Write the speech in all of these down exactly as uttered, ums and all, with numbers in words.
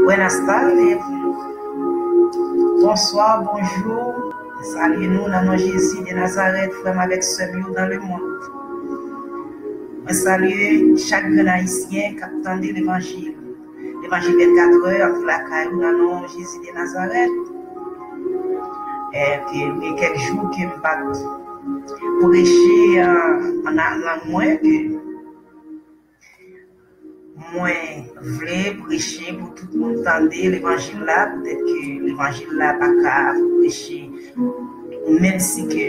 Buenas tardes. Bonsoir, bonjour. Mwen salye nou nan non Jezi de Nazarèt, frè m avèk sè m yo dans le monde. Mwen salye chak grenn Ayisyen k ap tande levanjil. Levanjil vennkatrè antre lakay ou nan non Jezi de Nazarèt. E ke gen kèk jou ke m pa t preche an, an lang mwen, ke mwen vle preche pou tout moun tande levanjil la, poutèt ke levanjil la pa ka preche, menm si ke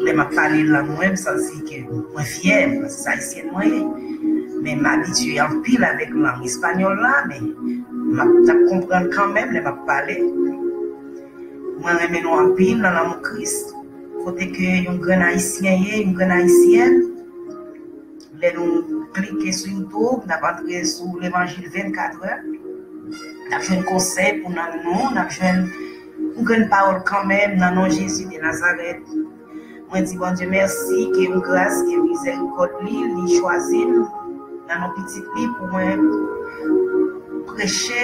lè m ap pale lang mwen, m santi ke mwen fyè, paske se ayisyèn mwen ye. Men m abitye anpil avèk lang espanyòl la, men m ap, m ap konprann kanmenm lè m ap pale. Mwen renmen nou anpil nan lanmou Kris, kote ke yon grenn ayisyen ye, yon grenn ayisyèn, lè nou klike sou YouTube, n ap antre sou levanjil vennkatrè. N ap jwenn konsèy pou nanm nou, n ap jwenn yon grenn pawòl kanmenm nan non Jezi de Nazarèt. Mwen di Bondye mèsi ke yon gras, ke mizèrikòd li, li chwazi m nan non pitit li pou mwen preche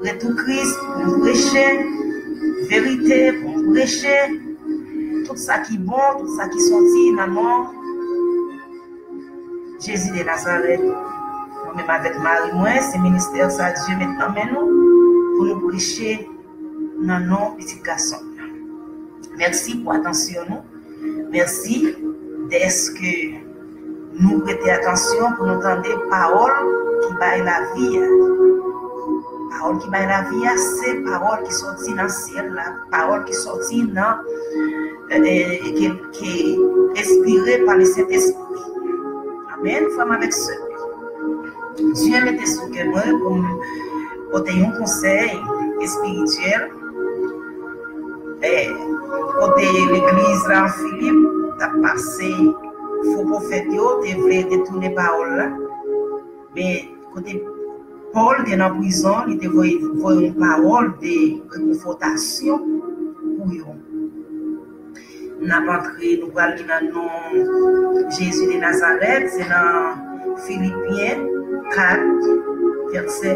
retou Kris, pou m preche verite, pou m preche tout sa ki bon, tout sa ki soti nan non Jezi de Nazarèt. Mwen menm avèk mari mwen, se ministè sa Dye met nan men nou pou nou preche nan non pitit gason l. Mèsi pou atansyon nou. Mèsi dèske nou prete atansyon pou nou tande pawòl ki bay lavi a. Pawòl ki bay lavi a, se pawòl ki soti nan syèl la, pawòl ki soti nan, e, e, ki, ki enspire pa le Sentespri. Amèn, frè m avèk sè m. Dye mete sou kè mwen pou m pote yon konsèy espirityèl. E, kote legliz la an Filip t ap pase fo pwofèt yo, te vle detounen pawòl la. Men kote Pòl te nan prizon, li te voye, voye yon pawòl de rekonfòtasyon pou yo. N ap antre, nou pral li nan non Jezi de Nazarèt, se nan Filipyen kat, vèsè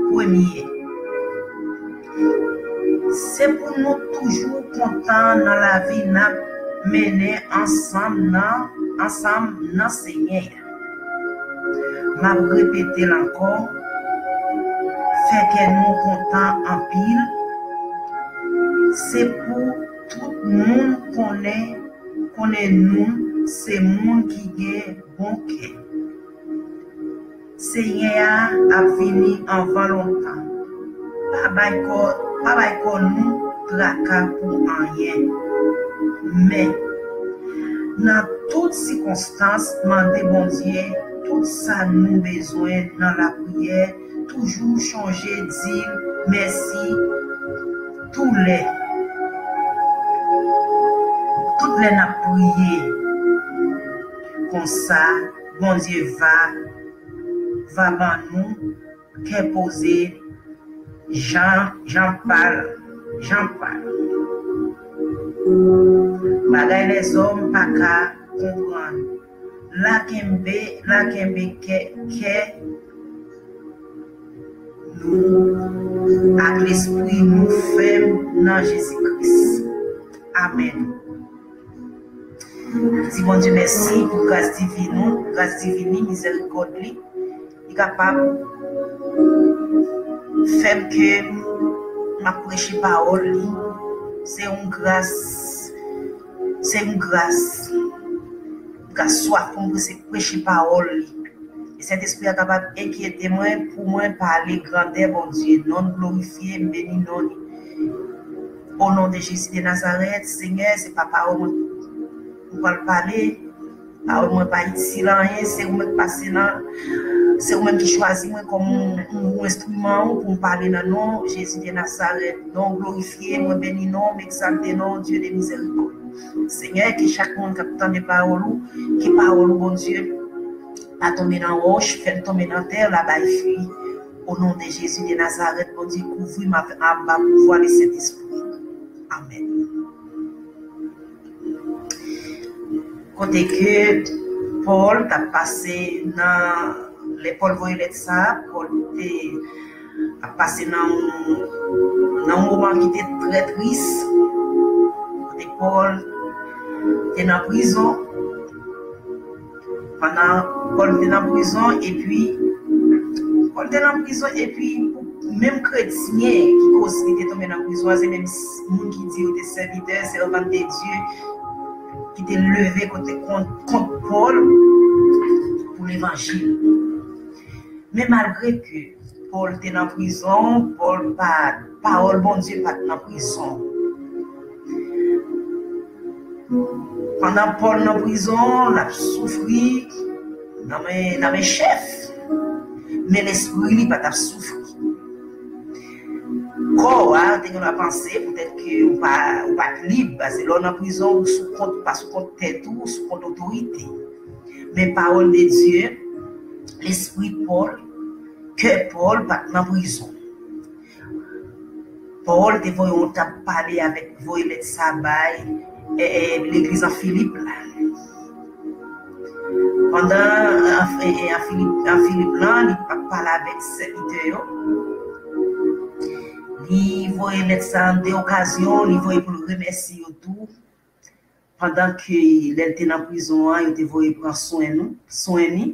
premye. Se pou nou toujou kontan nan lavi n ap mennen ansanm nan, ansanm nan Senyè a. M ap repete l ankò, fè kè nou kontan anpil. Se pou tout moun konnen, konnen nou se moun ki gen bon kè. Senyè a ap vini anvan lontan. Pa bay kò, pa bay kò nou traka pou anyen. Men, nan tout sikonstans, mande Bondye tout sa nou bezwen nan lapriyè. Toujou chonje di l mèsi toulè. Tout lè n ap priye. Konsa, Bondye va, va ban nou kè poze, jan, jan pa l, jan pa l. Bagay lèzòm pa ka konprann. La kenbe, la kenbe kè, kè nou ak lespri nou fèm nan Jezi Kris. Amèn. Di Bondye mèsi pou gras divin ou, gras divin li, mizèrikòd li. Li kapab fè m ke m ap preche pawòl li. Se yon gras, se yon gras. M ka swaf pou m preche, preche pawòl li. E Sentespri a kapab enkyete mwen pou mwen pale grandè Bondye. Non l glorifye, m beni non li. O non de Jezi de Nazarèt, Senyè, se pa pawòl mwen m pral pale. Pawòl mwen pa itil anyen, se ou menm k pase nan, se ou menm ki chwazi mwen kòm yon, yon, yon enstriman ou pou m pale nan non Jezi de Nazarèt. Non w glorifye, mwen beni non w, m egzalte non w, Dye de mizèrikòd. Senyè, ke chak moun k ap tande pawòl ou, ke pawòl ou, Bondye, pa tonbe nan wòch, fè l tonbe nan tè, l a bay fwi. O non de Jezi de Nazarèt, Bondye, kouvri m avè, anba pouvwa le Sentespri. Amèn. Kote ke Pòl t ap pase nan, lè Pòl voye lèt sa a, Pòl te ap pase nan yon, nan yon moman ki te trè tris, kote Pòl te nan prizon. Pandan Pòl te nan prizon, epi, Pòl te nan prizon, epi pou menm kretyen ki koz li te tonbe nan prizon an, se menm s- moun ki di yo te sèvitè, sèvant de Dye, ki te leve kote kont, kont Pòl pou levanjil. Men malgre ke Pòl te nan prizon, Pòl pa, pawòl Bondye pa t nan prizon. Pandan Pòl nan prizon, l ap soufri nan men, nan men chèf. Men lespri li pa t ap soufri. Kò a te gen dwa panse poutèt ke ou pa, ou pa t lib, paske lè w nan prizon, ou sou kont, ou pa sou kont tèt ou, ou sou kont otorite. Men pawòl de Dye, lespri Pòl, kè Pòl pa t nan prizon. Pòl te voye yon t ap pale avèk, voye lèt sa bay e, e, legliz an Filip la. Pandan an, e, e, an Filip, an Filip lan, li t ap pale avèk sèvitè yo. Li voye lèt sa an de okazyon, li voye pou l remèsye yo tou. Pandan ke lè l te nan prizon an, yo te voye pran swen nou, swen li.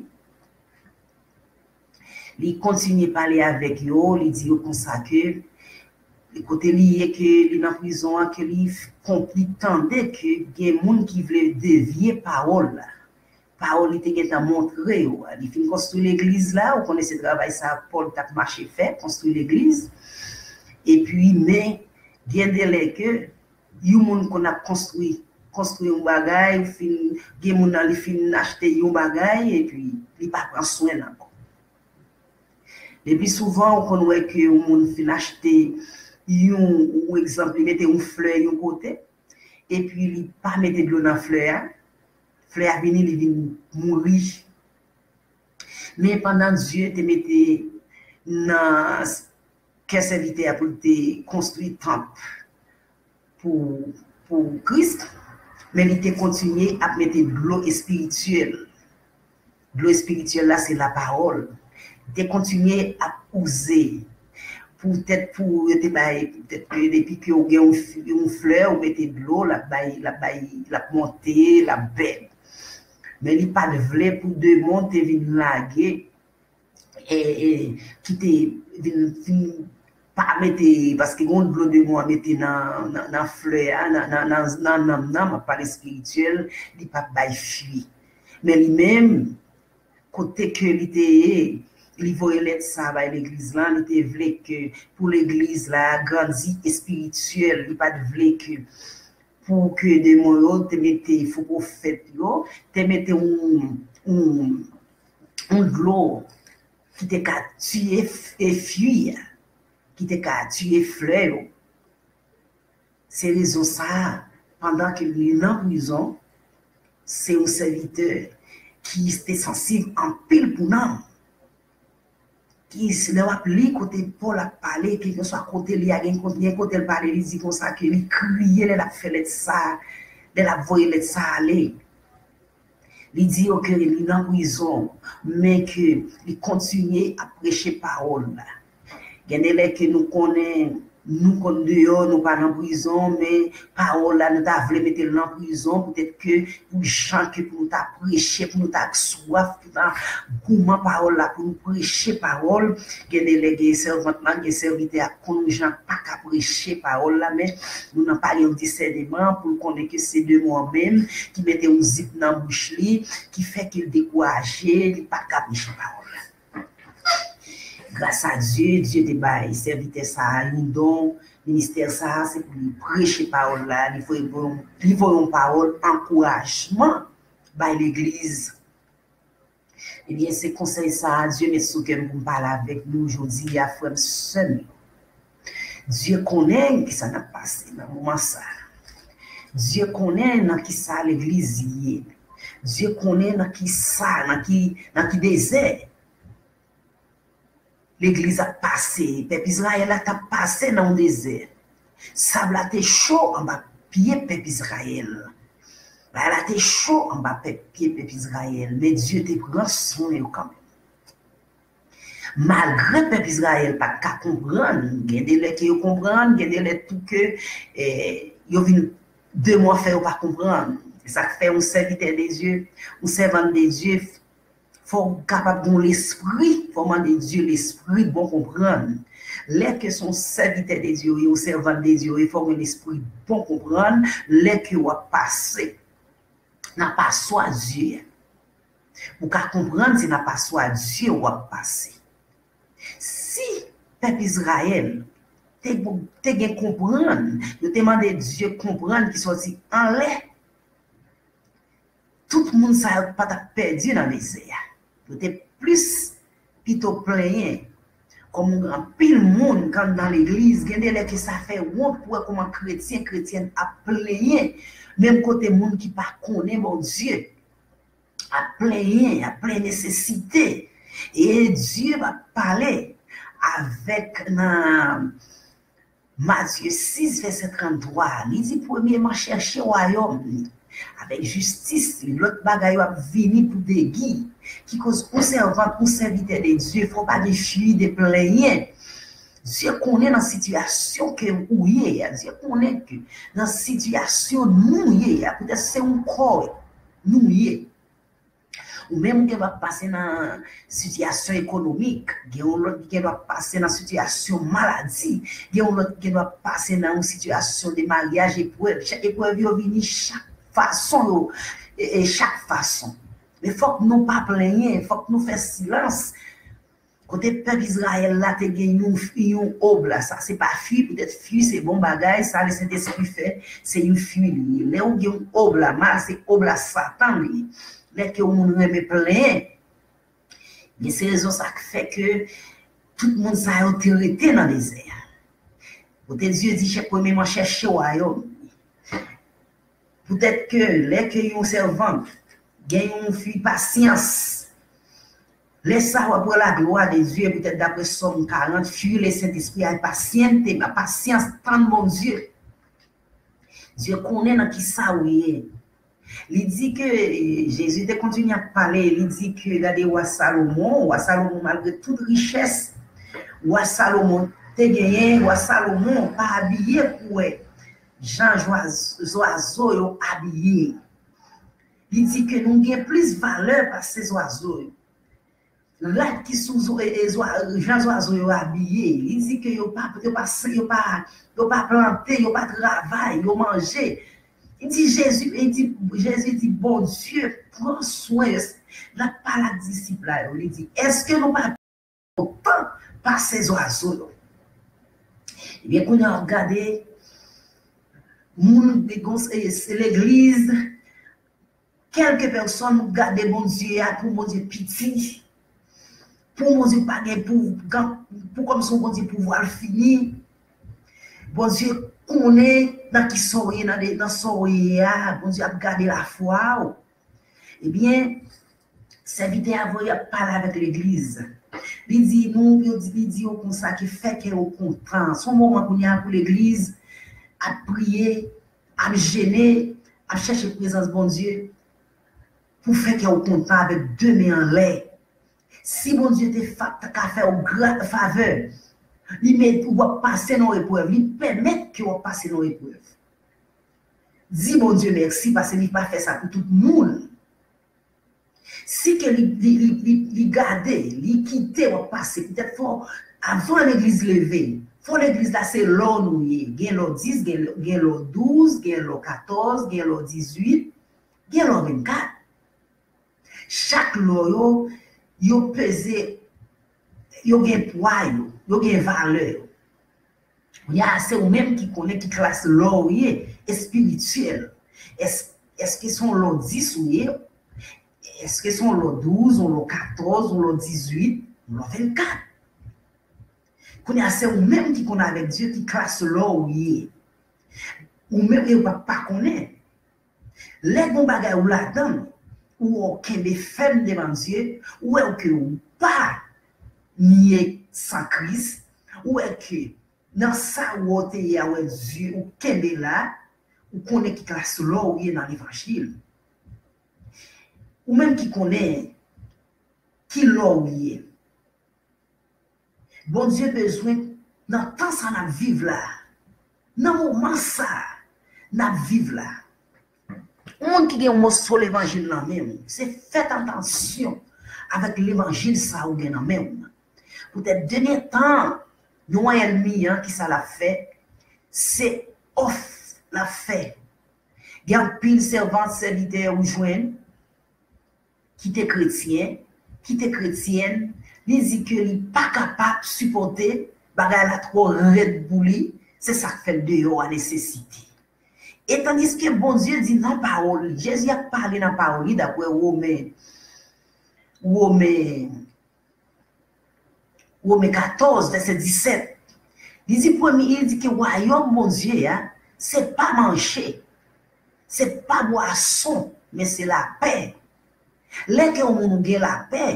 Li kontinye pale avèk yo, li di yo konsa ke kote li ye, ke li nan prizon an, ke li f- konpli tande ke gen moun ki vle devye pawòl la. Pawòl li te gentan montre yo a. Li fin konstwi legliz la, ou konnen se travay sa Pòl t ap mache fè, konstwi legliz. Epi, men, gen de lè ke yon moun konn ap konstwi, konstwi yon bagay, ou fin, gen moun nan li fin achte yon bagay, epi li pa pran swen l ankò. Lepi souvan, ou konn wè ke yon moun fin achte yon, ou egzanp, li mete yon flè yon kote, epi li pa mete dlo nan flè a, flè a vini, li vin mouri. Men pandan Dye te mete nan kè sèvitè a pou l te konstwi tanp pou, pou Kris, men li te kontinye ap mete dlo espirityèl. Dlo espirityèl la, se lapawòl. Li te kontinye ap wouze. Poutèt pou yo te bay, poutèt ke depi ke ou gen yon f- yon flè, ou mete dlo, l ap bay, l ap bay, l ap monte, l ap bèl. Men li pa t vle pou demon te vin lage, e, e, ki te vin, vin pa mete, paske gen dlo demon an mete nan, nan, nan flè a, nan, nan, nan, nan nanm nan, m ap pale espirityèl, li pa t bay fwi. Men li menm, kote ke li te ye, li voye lèt sa bay legliz lan, li te vle ke pou legliz la grandi espirityèl, li pa t vle ke pou ke demon yo te mete fo pwofèt yo, te mete yon, yon, yon dlo ki te ka tiye f- e fwi a, ki te ka tiye flè yo. Se rezon sa a, pandan ke li nan prizon, se yon sèvitè ki te sansib anpil pou nanm. Ki, lè w ap li kote Pòl ap pale, kèlkeswa kote li a, gen kote, gen kote l pale, li di konsa ke li kriye lè l ap fè lèt sa, lè l ap voye lèt sa ale. Li di yo ke li nan prizon, men ke li kontinye ap preche pawòl la. Gen de lè ke nou konnen, nou konn deyò, nou pa nan prizon, men pawòl la, nou ta vle mete l nan prizon, poutèt ke pou jan ke pou nou ta preche, pou nou ta swaf, pou ta goumen pawòl la, pou nou preche pawòl. Gen de lè gen sèvant la, gen sèvitè a konn yon jan pa ka preche pawòl la, men moun nan pa gen yon disèneman pou l konnen ke se demon an menm ki mete yon zip nan bouch li, ki fè ke l dekouraje, li pa ka preche pawòl la. Gras a Dye, Dye te bay sèvitè sa a yon don, ministè sa a, se pou li preche pawòl la, li voye bon, li voye yon pawòl ankourajman bay legliz. Ebyen, se konsèy sa a Dye met sou kè m pou m pale avèk nou jodi a, frè m, sè m yo. Dye konnen kisa n ap pase nan moman sa a. Dye konnen nan kisa legliz ye. Dye konnen nan kisa, nan ki, nan ki dezè legliz ap pase. Pèp Izrayèl la t ap pase nan yon dezè. Sab la te cho anba pye pèp Izrayèl. Bagay la te cho anba pèp, pye pèp Izrayèl, men Dye te pran swen yo kanmenm. Malgre pèp Izrayèl pa t ka konprann, gen de lè ke yo konprann, gen de lè tou ke eh, yo vin demò fè yo pa konprann. Se sa k fè yon sèvitè de Dye, yon sèvant de Dye, fò w kapab gen yon lespri, fò w mande Dye lespri bon konprann. Lè ke se yon sèvitè de Dye ou ye, yon sèvant de Dye ou ye, fò w gen lespri bon konprann lè ke w ap pase nan paswa Dye a. Ou ka konprann se nan paswa Dye w ap pase. Si pèp Izrayèl te, te gen konprann, yo te mande Dye konprann ki sòti anlè, tout moun sa yo pa t ap pèdi nan dezè a. Yo te plis pito plenyen. Kòm anpil moun k anndan legliz, gen de lè ke sa fè wont pou wè kòman kretyen, kretyèn ap plenyen, menm kote moun ki pa konnen Bondye ap plenyen, ap plen nesesite. E Dye va pale avèk nan Matye sis, vèsè tranntwa, li di, premyèman, chèche wayòm li avèk jistis li, lòt bagay yo ap vini pou degi. Ki koz yon sèvant, yon sèvitè de Dye, fò w pa gen fwi de plenyen. Dye konnen nan sitiyasyon ke ou ye a, Dye konnen ke nan sitiyasyon nou ye a, poutèt se yon kò nou ye. Ou menm ou gen dwa pase nan sitiyasyon ekonomik, gen yon lòt ki gen dwa pase nan sitiyasyon maladi, gen yon lòt ki gen dwa pase nan yon sitiyasyon de maryaj, eprèv. Chak eprèv yo vini chak fason yo, e, e chak fason. Men fòk nou pa plenyen, fòk nou fè silans. Kote pèp Izrayèl la te gen yon, yon obla, sa se pa fwi, poutèt fwi se bon bagay, sa Lesentespri fè, se yon fwi li ye. Lè ou gen yon obla mal, se obla Satan li ye. Lè ke yon moun renmen plenyen, men se rezon sa k fè ke tout moun sa yo te rete nan dezè a. Kote Dye di, chè, premyèman, chèche wayòm li. Poutèt ke lè ke yon sèvant gen yon fwi pasyans, lè sa w ap wè laglwa de Dye, poutèt daprè Sòm karant, fwi Lesentespri a, pasyante, pasyans, tann Bondye. Dye konnen nan ki sa ou ye. Li di ke, eh, Jezi te kontinye ap pale, li di ke, gade wa Salomon, wa Salomon malgre tout richès wa Salomon te genyen, wa Salomon pa abiye pou wè jan zwa-, zwazo yo abiye. Li di ke nou gen plis valè pase zwazo yo. Rad ki sou zo-, e, e, zwa-, jan zwazo yo abiye. Li di ke yo pa, yo pa, yo pa, yo pa plante, yo pa travay, yo manje. Li di Jezi, li di, Jezi di, Bondye pran swen yo. L ap pale ak disip la yo, li di, èske nou pa kontan pase zwazo yo? Ebyen, kounye a w ap gade, moun, e, legliz, kèlke pèsòn gade Bondye a pou Bondye piti, pou Bondye pa gen pou, pou kòmsi yon Bondye pouvwa l fini. Bondye konnen nan ki sa w ye, nan, nan sa w ye a, Bondye ap gade lafwa w. Ebyen, sèvitè a voye ap pale avèk legliz. Li di nou, yo di, li di yo konsa ke fè kè yo kontan. Se yon moman kounye a pou legliz ap priye, ap jene, ap chèche prezans Bondye pou fè kè w kontan avèk de men anlè. Si Bondye te fa-, ta ka fè w gra-, favè, li met ou ap pase nan eprèv, li pèmèt ke w ap pase nan eprèv. Di Bondye mèsi paske li pa fè sa pou tout moun. Si ke li, li, li, li, li gade, li kite w ap pase, poutèt fò, avan legliz leve, fò legliz la se lò nou ye. Gen lò dis, gen, gen lò douz, gen lò katòz, gen lò dizuit, gen lò vennkat. Chak lò yo, yo peze, yo gen pwa yo, yo gen valè yo. Kounye a, se ou menm ki konnen ki klas lò ou ye, espirityèl. Ès-, èske se yon lò dis ou ye? Èske se yon lò douz, yon lò katòz, yon lò dizuit, yon lò vennkat? Kounye a, se ou menm ki konn avèk Dye ki klas lò ou ye. Ou menm, e w pa, pa konnen. Lè gon bagay ou ladan l, ou wè w kenbe fèm devan Dye, ou wè w ke ou pa nye san Kris, ou wè ke nan sa ou wè w te ye a, ou wè Dye, ou kenbe la, ou konnen ki klas lò ou ye nan levanjil. Ou menm ki konnen ki lò ou ye. Bondye bezwen nan tan sa n ap viv la, nan moman sa n ap viv la. Yon moun ki gen yon moso levanjil nan men w, se fè atansyon avèk levanjil sa ou gen nan men w. Poutèt dènye tan, nou wè ènmi an, ki sa l ap fè? Se òf l ap fè. Gen anpil sèvant, sèvitè ou jwenn ki te kretyen, ki te kretyèn, li di ke li pa kapab sipòte bagay la twò rèd pou li, se sa k fè l deyò a nesesite. E tandiske Bondye di nan pawòl li, Jezi ap pale nan pawòl li dapre Women, Women, Women katòz, vèsè disèt. Li di premye, li di ke wayòm Bondye a, se pa manje, se pa bwason, men se lapè. Lè ke yon moun ou gen lapè,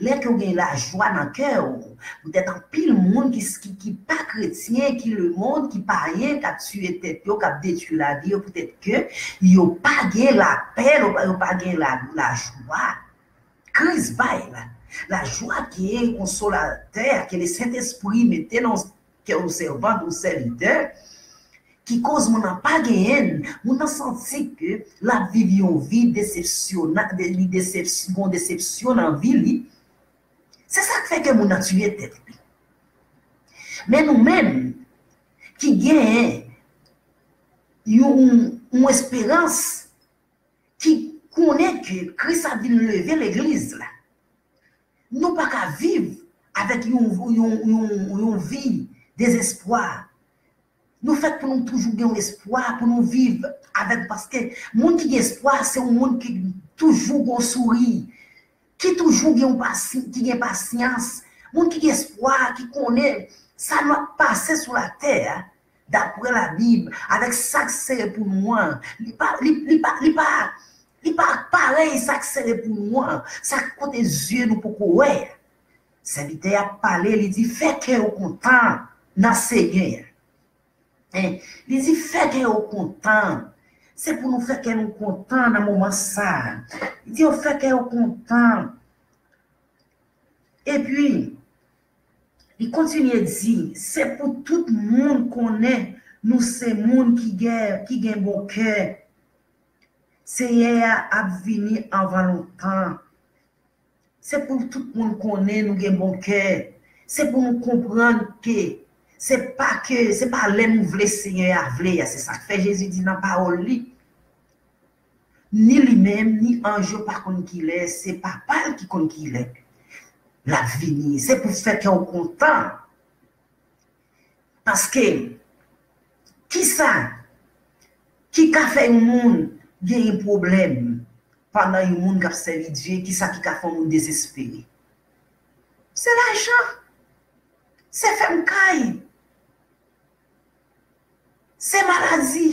lè ke w gen lajwa nan kè w, poutèt anpil moun ki, ki, ki pa kretyen, ki lemonn, ki payen, k ap tiye tèt yo, k ap detwi lavi yo, poutèt ke yo pa gen lapè, yo pa, yo pa gen la, lajwa. Kris bay la. Lajwa ke Konsolatè a, ke Lesentespri mete nan kè yon sèvant, yon sèvitè, ki koz moun nan pa genyen l, moun nan santi ke l ap viv yon vi desepsyonan, de, li desep-, gon desepsyon nan vi li. Se sa k fè ke moun nan tiye tèt li. Men nou menm, ki genyen yon, yon esperans, ki konnen ke Kris ap vin leve legliz la, nou pa ka viv avèk yon, yon, yon, yon vi dezespwa. Nou fèt pou nou toujou gen yon espwa pou nou viv avèk, paske moun ki gen espwa, se yon moun ki toujou gon souri, ki toujou gen yon pasi-, ki gen pasyans, moun ki gen espwa, ki konnen sa n ap pase sou latè a, dapre Labib, avèk sa k sere pou nou an, li pa, li, li pa, li pa, li pa parèy sa k sere pou nou an, sa k kote zye nou poko wè. Sèvitè a ap pale, li di, fè kè yo kontan nan Senyè a. Hein? Li di, fè kè yo kontan. Se pou nou fè kè nou kontan nan moman sa a. Li di, yo fè kè yo kontan. Epi, li kontinye di, se pou tout moun konnen nou se moun ki gen, ki gen bon kè. Senyè a ap vini anvan lontan. Se pou tout moun konnen nou gen bon kè. Se pou nou konprann ke se pa ke, se pa lè nou vle Senyè a vle a. Se sa k fè Jezi di nan pawòl li, ni li menm, ni anj yo pa konn kilè, se Papa l ki konn kilè l ap vini. Se pou fè kè w kontan. Paske, kisa ki ka fè yon moun genyen pwoblèm pandan yon moun k ap sèvi Dye, kisa ki ka fè yon moun dezespere? Se lajan, se fèm kay, se maladi.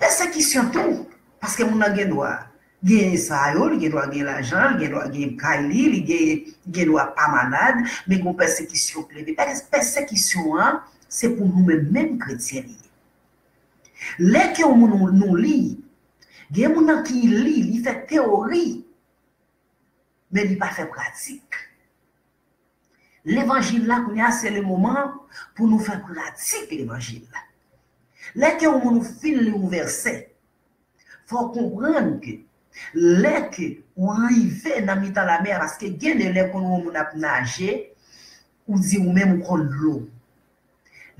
Pèsekisyon tou, paske moun nan gen dwa genyen sa yo, li gen dwa gen lajan, li gen dwa gen kay li, li gen, gen dwa pa malad, men gon pèsekisyon k leve. Pè-, pèsekisyon an, se pou nou menm, menm kretyen li ye. Lè ke yon moun nou, nou li, gen moun nan ki li, li fè teyori, men li pa fè pratik. Levanjil la, kounye a, se le moman pou nou fè pratik levanjil la. Lè ke yon moun ou fin li yon vèsè, fò w konprann ke lè ke ou rive nan mitan lamè a, paske gen de lè konn wè yon moun ap naje, ou di ou menm ou konn dlo.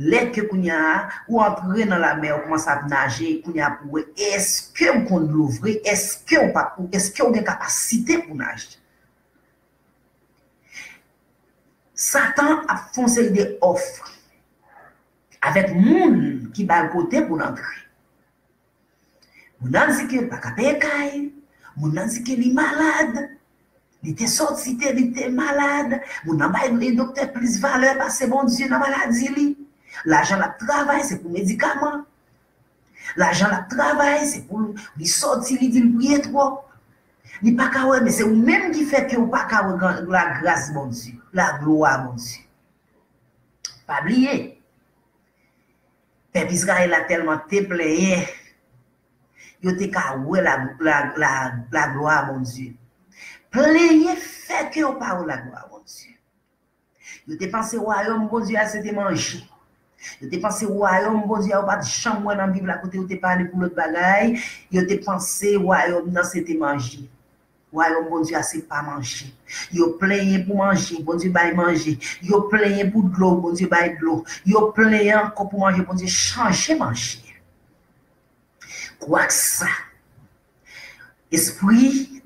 Lè ke kounye a, ou antre nan lamè, ou kòmanse ap naje, kounye a pou wè, èske ou konn dlo vre? Èske ou pa, ou, èske ou gen kapasite pou naje? Satan ap fè yon seri de òf avèk moun ki ba l kote pou l antre. Moun nan di ke l pa ka peye kay, moun nan di ke li malad, li te sòti, te, li te malad, moun nan bay doktè plis valè pase Bondye nan maladi li. Lajan l ap travay, se pou medikaman. Lajan l ap travay, se pou li sòti, li di l priye twòp. Li pa ka wè, men se ou menm ki fè ke ou pa ka wè gran, lagras Bondye, laglwa Bondye. Pa bliye, pèp Izrayèl la tèlman te plenyen, yo te ka wè la, la, la, laglwa Bondye. Plenyen fè ke yo pa wè laglwa Bondye. Yo te panse wayòm Bondye a se te manje. Yo te panse wayòm Bondye a, yo pa t janm wè nan Bib la kote yo te pale pou lòt bagay. Yo te panse wayòm nan se te manje. Wayòm Bondye a se pa manje. Yo plenyen pou manje, Bondye bay manje. Yo plenyen pou dlo, Bondye bay dlo. Yo plenyen ankò pou manje, Bondye chanje manje. Kwak sa, espri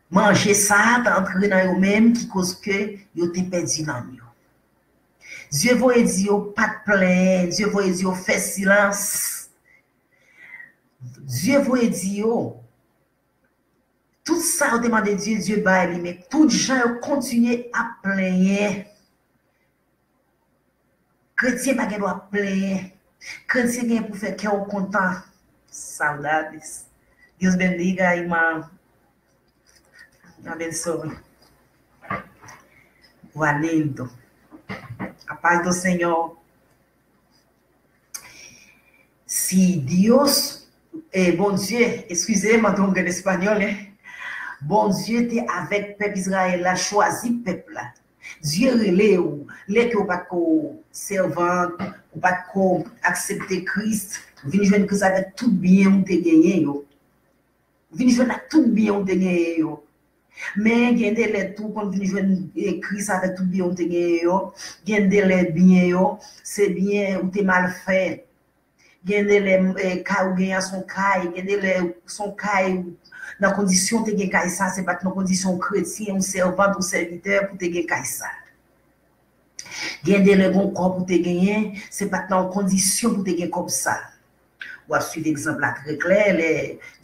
manje sa a t antre nan yo menm ki koz ke yo te pèdi nanm yo. Dye voye di yo pa t plenyen, Dye voye di yo fè silans. Dye voye di yo tout sa yo te mande Dye, Dye bay li, men tout jan yo kontinye ap plenyen. Kretyen pa gen dwa plenyen. Kretyen gen pou fè kè w kontan. Saudades. Dios bendiga, irmã. Abençoe. Boa lindo. A paz do Senhor. Si Dios, eh, Bondye, eskize, m antre an espanyòl, eh. Bondye te avèk pèp Izrayèl la, chwazi pèp la. Dye rele w, lè ke w pa t ko sèvant, ou pa t ko aksepte Kris, ou vin jwenn Kris avèk tout byen ou te genyen yo. Ou vin jwenn ak tout byen ou te genyen yo. Men gen de lè tou konn vin jwenn, eh, Kris avèk tout byen ou te genyen yo. Gen de lè byen yo, se byen ou te mal fè. Gen de lè, eh, kay ou genyen an se yon kay, gen de lè se yon kay nan kondisyon ou te gen kay sa, se pa t nan kondisyon ou kretyen, ou sèvant, ou sèvitè pou te gen kay sa. Gen de lè gen yon kòb ou te genyen, se pa t nan yon kondisyon pou te gen kòb sa. W ap swiv egzanp la trè klè, lè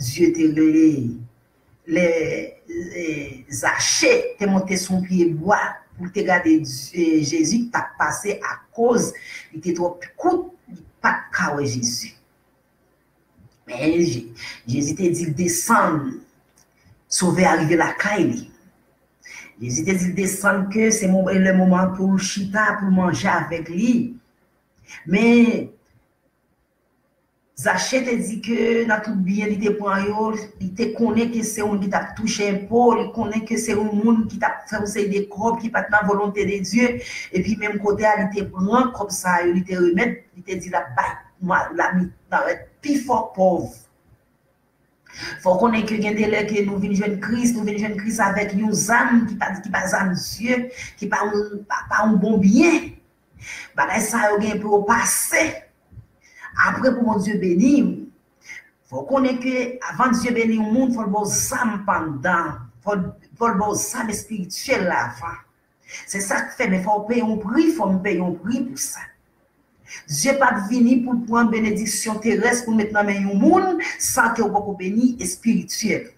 Dye te rele, lè, lè Zache te monte sou yon pye bwa pou l te gade Dye, Jezi k t ap pase akoz li te twò kout, li pa t ka wè Jezi. Men Je-, Jezi te di l desann, Sovè a rive lakay li. Jezi te di l desann ke se mo-, lè moman pou l chita, pou l manje avèk li. Men Zache te di ke nan tout byen li te pran yo, li te konnen ke se yon moun ki t ap touche enpo, li konnen ke se yon moun ki t ap fè yon seri de kòb ki pa t nan volonte de Dye, epi menm kote a, li te pran kòb sa yo, li te remèt, li te di l ap bay, l ap met nan rèd pi fò pòv. Fò w konnen ke gen de lè ke nou vin jwenn Kris, nou vin jwenn Kris avèk yon zam ki pa, ki pa zam Dye, ki pa yon, pa, pa yon bon byen. Bagay sa yo gen pou yo pase. Apre pou Bondye beni w. Fò w konnen ke avan Dye beni yon moun, fò l ba w zam pandan. Fò, fò l ba w zam espirityèl la avan. Se sa k fè, men fò w peye yon pri, fò m peye yon pri pou sa. Dye p ap vini pou l pran benediksyon terès pou l met nan men yon moun san ke w poko beni espirityèl.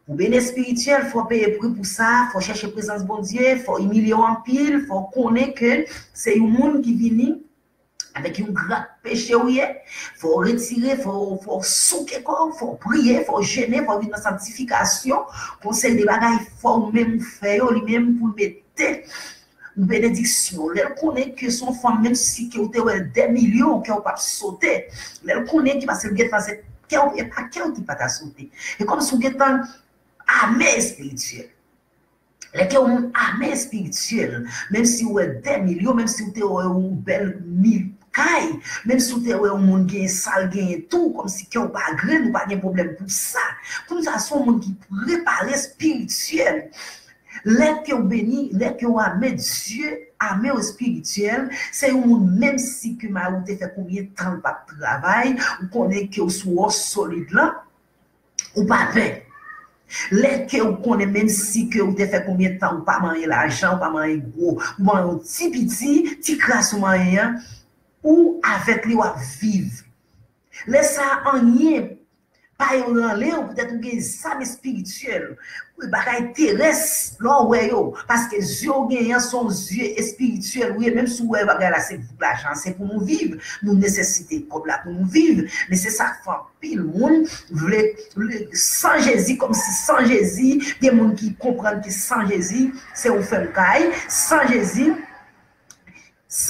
Pou beni espirityèl, fò w peye pri pou sa, fò w chèche prezans Bondye, fò w imilye w anpil, fò w konnen ke se yon moun ki vini avèk yon grenn peche ou ye, fò w retire, fò, fò w souke kò w, fò w priye, fò w jene, fò w vin nan sanktifikasyon, konsèy de bagay, fò w menm ou fè yo, li menm pou l mete yon benediksyon. Lè l konnen ke se yon fanm, menm si ke w te wè dè milyon, kè w p ap sote. Lè l konnen ke, paske l gentan se kè w, e pa kè w ki pa ta sote. E kòmsi w gentan ame espirityèl. Lè ke yon moun ame espirityèl, menm si w wè dè milyon, menm si w te wè yon bèl mi-, kay, menm si w te wè yon moun gen sa l genyen tou, kòmsi kè w pa grenn, ou pa gen pwoblèm pou sa. Kounye a se yon moun ki prepare espirityèl. Lè ke w beni, lè ke w ame Dye, ame w espirityèl, se yon moun menm si ke mari w te fè konbyen tan l p ap travay, ou konnen ke w sou wòch solid lan, ou pa pè. Lè ke ou konnen menm si ke ou te fè konbyen tan ou pa manyen lajan, ou pa manyen gwo, ou manyen yon ti piti, ti kras ou manyen an, ou avèk li w ap viv. Lè sa a, anyen pa yo ranle w, poutèt ou gen zam espirityèl, bagay terès, lè w wè yo, paske zye w genyen an se yon zye espirityèl, wi, menm si w wè bagay la se pou lajan, se pou nou viv, nou nesesite kòb la pou nou viv, men se sa k fè anpil moun vle, vle san Jezi, kòmsi san Jezi, gen moun ki konprann ke san Jezi, se yon fèm kay, san Jezi,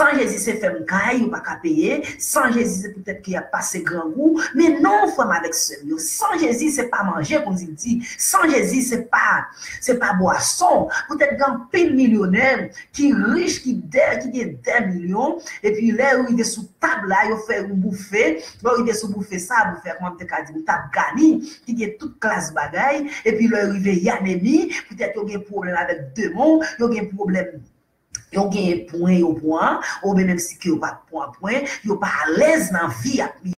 San Jezi se fèm kay, yo pa ka peye. San Jezi se poutèt ke y ap pase grangou. Men non, frè m avèk sè m yo, san Jezi se pa manje, konditi. San Jezi se pa, se pa bwason. Poutèt gen anpil milyonè ki rich, ki dè, ki gen dè milyon, epi lè yo rive sou tab la, yo fè yon boufe. Lè yo rive sou boufe sa, boufe a, kòman m te ka di, yon tab gani, ki gen tout klas bagay. Epi lè yo rive Yanemi, poutèt yo gen pwoblèm avèk demon, yo gen pwoblèm, yo gen pwen yo pran, oubyen menm si ke yo pa pran pwen, yo pa alèz nan vi ak li.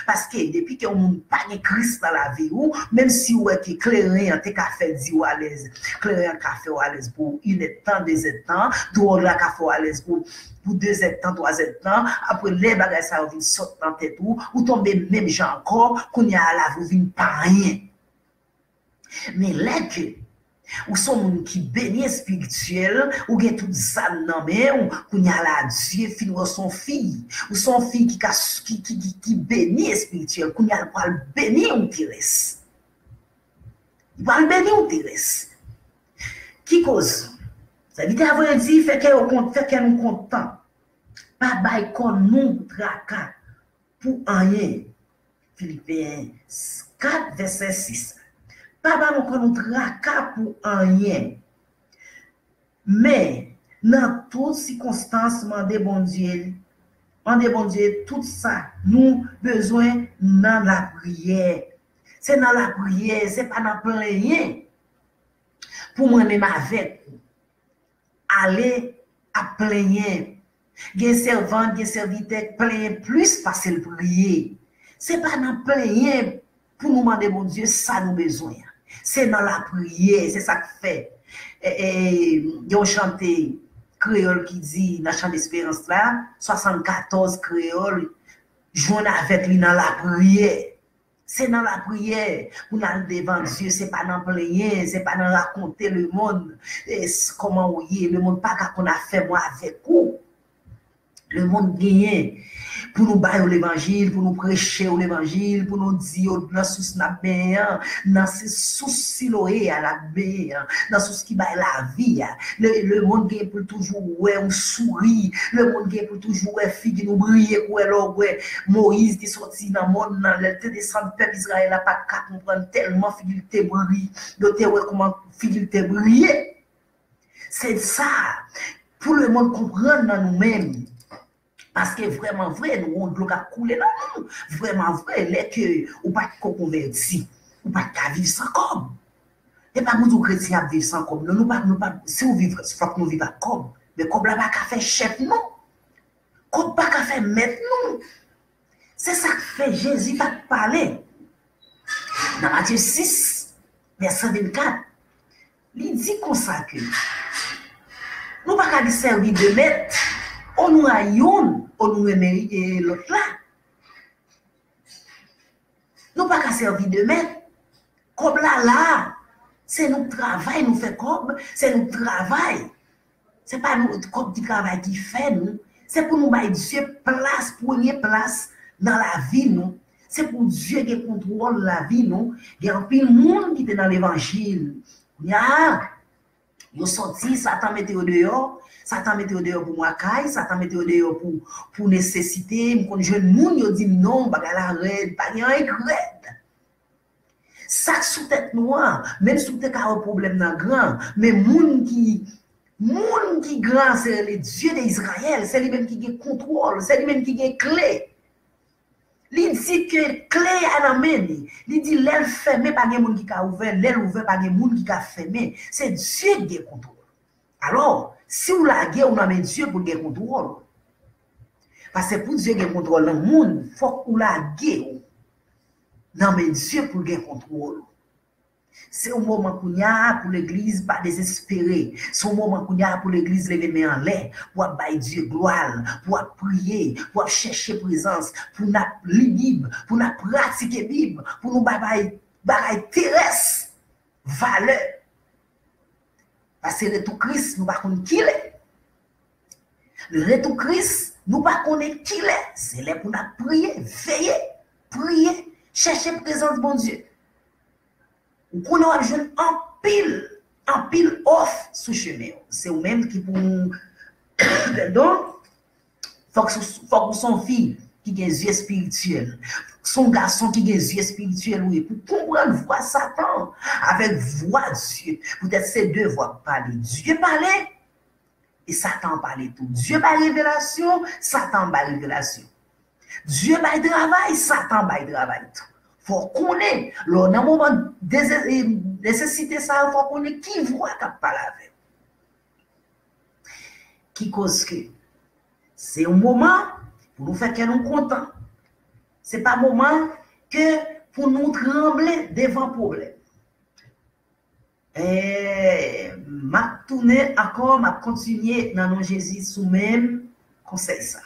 Paske depi ke yon moun pa gen Kris nan lavi ou, menm si w wè ke kleren an te ka fè di w alèz, kleren an ka fè w alèz pou inèdtan, dezèdtan, dwòg la ka fè w alèz pou, pou dezèdtan, twazèdtan, apre lè bagay sa yo vin sot nan tèt ou, ou tonbe menm jan ankò, kounye a lavi w vin pa anyen. Men lè ke ou se yon moun ki beni espirityèl, ou gen tout zam nan men w, kounye a la Dye fin wè w se yon fi. Ou se yon fi ki ka, ki, ki, ki, ki beni espirityèl, kounye a l pral beni w terès. Li pral beni w terès. Ki koz? Sèvitè a voye di, fè kè yo kont, fè kè nou kontan. Pa bay kò nou traka pou anyen. Filipen kat, vèsè sis. Pa ba nou kò nou traka pou anyen. Men, nan tout sikonstans, mande Bondye, mande Bondye tout sa nou bezwen nan lapriyè. Se nan lapriyè, se pa nan plenyen. Pou mwen menm avèk ou. Ale ap plenyen. Gen sèvant, gen sèvitè k plenyen plis pase l priye. Se pa nan plenyen pou nou mande Bondye sa nou bezwen an. Se nan lapriyè, se sa k fè. E, e, gen yon chante kreyòl ki di, nan Chan Desperans la, swasannkatòz kreyòl, jwenn avèk li nan lapriyè. Se nan lapriyè pou n al devan Dye, se pa nan plenyen, se pa nan rakonte lemonn, e, s-, kòman ou ye. Lemonn pa ka konn afè mwen avèk ou. Lemonn genyen pou nou ba yo levanjil, pou nou preche yo levanjil, pou nou di yo nan sous n ap benyen an, nan se sous Siloe a n ap benyen an, nan sous ki bay lavi a. Le, lemonn gen pou l toujou wè ou souri. Lemonn gen pou l toujou wè figi nou briye, kou wè lè w wè Moyiz te sòti nan mòn nan, lè l te desann pèp Izrayèl la pa t ka konprann tèlman figi l te bri. Yo te wè kòman figi l te briye. Se sa, pou lemonn konprann nan nou menm. Paske vrèman vre, nou gen yon dlo k ap koule nan nou. Vrèman vre, lè ke ou pa t ko konvèti, ou pa t ka viv san kòb. E pa pou di w kretyen ap viv san kòb. Non, nou pa, nou pa, si w viv, fòk nou viv ak kòb. Men kòb la pa ka fè chèf nou. Kòb pa ka fè mèt nou. Se sa k fè Jezi pa t pale. Nan Matye sis, vèsè vennkat, li di konsa ke nou pa ka sèvi de mèt, o nou rayi youn, o nou renmen, e, lòt la. Nou pa ka sèvi de mèt. Kòb la la. Se nou k travay, nou fè kòb, se nou k travay. Se pa nou, kòb ki travay ki fè nou. Se pou nou bay Dye plas, premye plas nan lavi nou. Se pou Dye gen kontwòl lavi nou. Gen anpil moun ki te nan levanjil. Kounye a, yo sòti, Satan mete yo deyò. Satan mete yo deyò pou makay, Satan mete yo deyò pou, pou nesesite. M konn jwenn moun, yo di m non, bagay la rèd, pa gen anyen ki rèd. Sa k sou tèt nou an, menm si w te ka wè pwoblèm nan gran, men moun ki, moun ki gran, se rele Dye de Izrayèl, se li menm ki gen kontwòl, se li menm ki gen kle. Li di ke kle a nan men li. Li di lè l fèmen, pa gen moun ki ka ouvè, lè l ouvè, pa gen moun ki ka fèmen. Se Dye ki gen kontwòl. Alò, si w lage w nan men Dye pou l gen kontwòl, paske pou Dye gen kontwòl nan moun, fòk ou lage w nan men Dye pou l gen kontwòl. Se yon moman kounye a pou legliz pa dezespere. Se yon moman kounye a pou legliz leve men anlè, pou ap bay Dye glwa l, pou ap priye, pou ap chèche prezans, pou n ap li Bib, pou n ap pratike Bib, pou nou pa bay bagay terès valè. Paske retou Kris, nou pa konn kilè. Retou Kris, nou pa konnen kilè. Se lè pou n ap priye, veye, priye, chèche prezans Bondye. Ou konnen w ap jwenn anpil, anpil òf sou chemen w. Se ou menm ki pou, pardon, Fòk, fòk ou se yon fi ki gen zye espirityèl. Se yon gason ki gen zye espirityèl ou ye pou konprann vwa Satan avèk vwa Dye. Poutèt se de vwa k pale. Dye pale e Satan pale tou. Dye bay revelasyon, Satan bay revelasyon. Dye bay travay, Satan bay travay tou. Fò w konnen, lè w nan moman nesesite sa yo, fò w konnen ki vwa k ap pale avè w. Ki koz ke se yon moman pou nou fè kè nou kontan. Se pa moman ke pou nou tranble devan pwoblèm. E, m ap tounen ankò, m ap kontinye nan non Jezi sou menm konsèy sa.